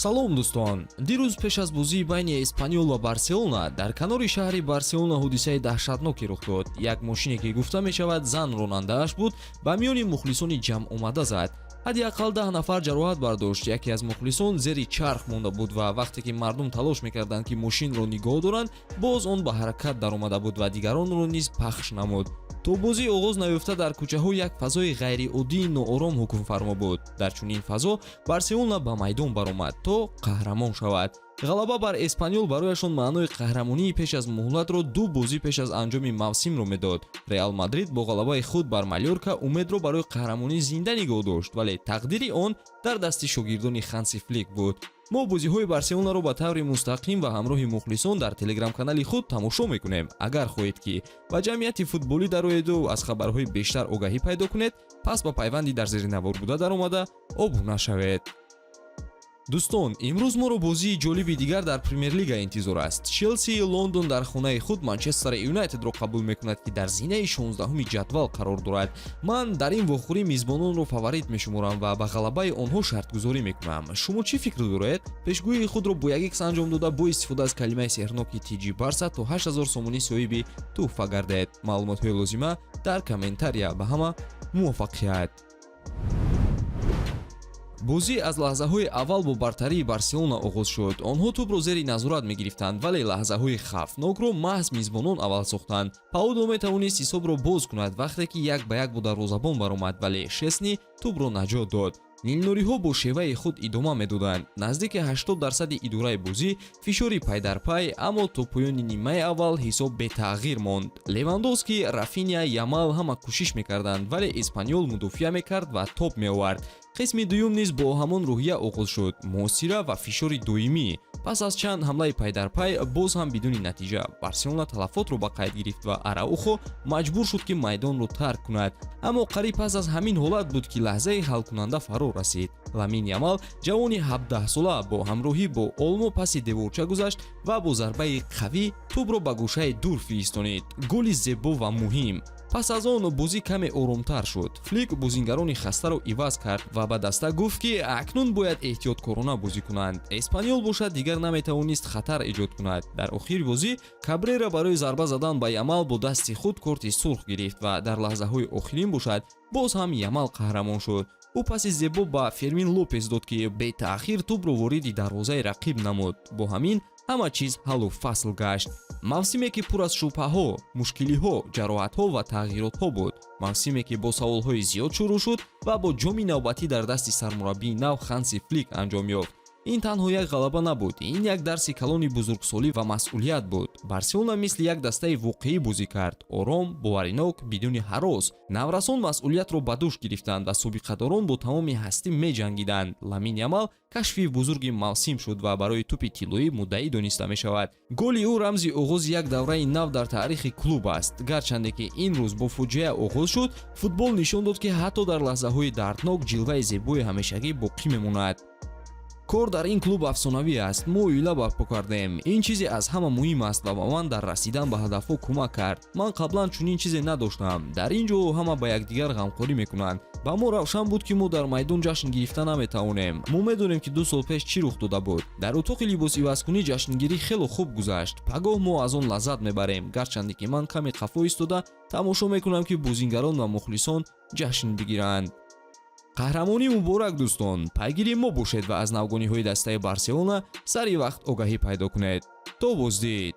Салом, дӯстон! Дирӯз пеш аз бозии байни Эспаньол ва Барселона дар канори шаҳри Барселона ҳодисаи даҳшатноке рух дод. Як мошине, ки гуфта мешавад, зан ронандааш буд, ба миёни мухлисони ҷамъ омада зад. Ҳадди ақал 10 нафар ҷароҳат бардошт. Яке аз мухлисон зери чарх монда буд ва вақте ки мардум талош мекарданд, ки мошинро нигоҳ доранд, боз он ба ҳаракат даромада буд ва дигаронро низ пахш намуд. То бозӣ оғоз наёфта дар кӯчаҳо як фазои ғайриоддии ноором ҳукмфармо буд. Дар чунин фазо Барселона ба майдон баромад, то қаҳрамон шавад. Ғалаба бар Эспаньол барояшон маънои қаҳрамонии пеш аз муҳлатро ду бозӣ пеш аз анҷоми мавсимро медод. Реал Мадрид бо ғалабаи худ бар Малёрка умедро барои қаҳрамонӣ зинда нигоҳ дошт, вале тақдири он дар дасти шогирдони Ханси Флик буд. Мо бозиҳои Барселонаро ба таври мустақим ва ҳамроҳи мухлисон дар телеграм-канали худ тамошо мекунем. Агар хоҳед, ки ба ҷамъияти футболӣ дароеду аз хабарҳои бештар огаҳӣ пайдо кунед, пас ба пайванди дар зери навор буда даромада, обуна шавед. Дӯстон, имрӯз моро бозии ҷолиби дигар дар Премер-лига интизор аст. Челсии Лондон дар хонаи худ Манчестер Юнайтедро қабул мекунад, ки дар зинаи 16-уми ҷадвал қарор дорад. Ман дар ин вохӯрӣ мизбононро фаворит мешуморам ва ба ғалабаи онҳо шартгузорӣ мекунам. Шумо чӣ фикр доред? Пешгӯии худро бо як икс анҷом дода, бо истифода аз калимаи сеҳрноки тиҷи Барса то 8000 сомонӣ соҳиби тӯҳфа гардед. Маълумотҳои лозима дар комментария. Ба ҳама муваффақият! Бозӣ аз лаҳзаҳои аввал бо бартарии Барселона оғоз шуд. Онҳо тӯбро зери назорат мегирифтанд, вале лаҳзаҳои хавфнокро маҳз мизбонон аввал сохтанд. Паудо метавонист ҳисобро боз кунад, вақте ки як ба як бо дарвозабон баромад, вале Шесни тӯбро наҷот дод. Нилнуриҳо бо шеваи худ идома медоданд: наздики 80 дарсади идораи бозӣ, фишори пайдарпай, аммо то поёни нимаи аввал ҳисоб бетағйир монд. Левандовски, Рафиня, Ямал ҳама кӯшиш мекарданд, вале Эспаньол мудофиа мекард ва тоб меовард. Қисми дуюм низ бо ҳамон рӯҳия оғоз шуд: муҳосира ва фишори доимӣ. Пас аз чанд ҳамлаи пайдарпай, боз ҳам бидуни натиҷа, Барселона талафотро ба қайд гирифт ва Араухо маҷбур шуд, ки майдонро тарк кунад. Аммо қариб пас аз ҳамин ҳолат буд, ки лаҳзаи ҳалкунанда фаро расид. Ламин Ямал, ҷавони 17-сола, бо ҳамроҳӣ бо Олмо паси деворча гузашт ва бо зарбаи қавӣ тӯбро ба гӯшаи дур фиристонид. Голи зебо ва муҳим. Пас аз он бозӣ каме оромтар шуд. Флик бозингарони хастаро иваз кард ва ба даста гуфт, ки акнун бояд эҳтиёткорона бозӣ кунанд. Эспаньол бошад, дигар наметавонист хатар эҷод кунад. Дар охири бозӣ Кабрера барои зарба задан ба Ямал бо дасти худ корти сурх гирифт ва дар лаҳзаҳои охирин бошад, боз ҳам Ямал қаҳрамон шуд. Ӯ паси зебо ба Фермин Лопес дод, ки бетаъхир тӯбро вориди дарвозаи рақиб намуд. Бо ҳамин ҳама чиз ҳаллу фасл гашт. Мавсиме, ки пур аз шубҳаҳо, мушкилиҳо, ҷароҳатҳо ва тағйиротҳо буд, мавсиме, ки бо саволҳои зиёд шурӯъ шуд ва бо ҷоми навбатӣ дар дасти сармураббии нав Ханси Флик анҷом ёфт. Ин танҳо як ғалаба набуд, ин як дарси калони бузургсолӣ ва масъулият буд. Барселона мисли як дастаи воқеӣ бозӣ кард: ором, боваринок, бидуни ҳарос. Наврасон масъулиятро ба дӯш гирифтанд ва собиқадорон бо тамоми ҳастӣ меҷангиданд. Ламин Ямал кашфи бузурги мавсим шуд ва барои тӯпи тиллоӣ муддаӣ дониста мешавад. Голи ӯ рамзи оғози як давраи нав дар таърихи клуб аст. Гарчанде ки ин рӯз бо фоҷиа оғоз шуд, футбол нишон дод, ки ҳатто дар лаҳзаҳои дарднок ҷилваи зебои ҳамешагӣ боқӣ мемонад. Кор дар ин клуб афсонавӣ аст. Мо оила барпо кардем. Ин чизе аз ҳама муҳим аст ва ба ман дар расидан ба ҳадафҳо кӯмак кард. Ман қаблан чунин чизе надоштам. Дар ин ҷо ҳама ба якдигар ғамхорӣ мекунанд. Ба мо равшан буд, ки мо дар майдон ҷашн гирифта наметавонем. Мо медонем, ки 2 сол пеш чӣ рух дода буд. Дар утоқи либосивазкунӣ ҷашнгирӣ хело хуб гузашт. Пагоҳ мо аз он лаззат мебарем, гарчанде ки ман каме қафо истода тамошо мекунам, ки бозингарон ва мухлисон ҷашн бигиранд. Қаҳрамонӣ муборак, дӯстон! Пайгири мо бошед ва аз навгониҳои дастаи Барселона сари вақт огаҳӣ пайдо кунед. То боздид!